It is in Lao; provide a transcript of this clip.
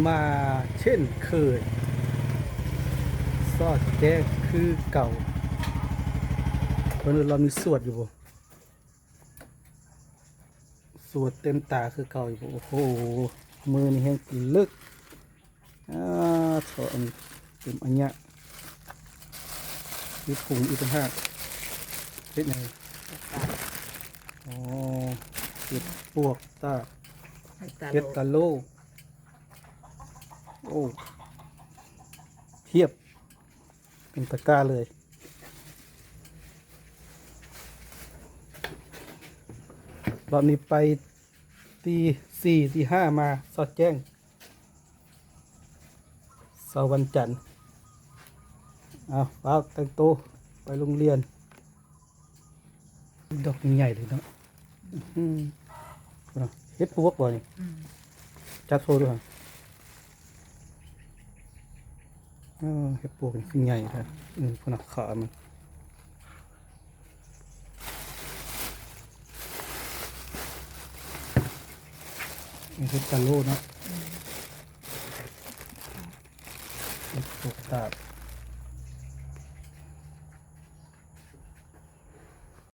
ມາເຊັ່ນເຄີຍ ຊອດແຈ້ງຄືເກົ່າ. ເບິ່ງລອບນີ້ສວດຢູ່ບໍ່? ສວດເຕັມຕາຄືເກົ່າຢູ່ບໍ່? ໂອ້ໂຫ ມື້ນີ້ແຮງກິນເລິກ. ອາ ເທາະອັນເຕັມອາຍະ ມີຜົງອີກຕ່າງຫາກ. ເຮັດຫຍັງ? ອໍ ເຫັດປວກຕາກ ເຫັດຕາໂລ່ ເຫັດຕາໂລ່. ໂອ້ ພຽບ ເປັນຕະກ້າເລີຍ. ລອບນີ້ໄປຕີສີ່ ຕີຫ້າມາ ຊອດແຈ້ງ ເຊົ້າວັນຈັນ. ເອົາ ຟ້າວແຕ່ງໂຕໄປໂຮງຮຽນ. ດອກໃຫຍ່ເລີຍເນາະ. ອືມ ເຫັດປວກບໍ່ນີ້? ອືມ ຈັບໂຊດູຫັ້ນ. ເອີ ເຫັດປວກນີ້ຄືໃຫຍ່ແທ້. ອືມ ພຸ້ນນະ ຂາມັນ. ເຫັດຕາໂລ່ເນາະ. ອືມ ເຫັດປວກຕາກ.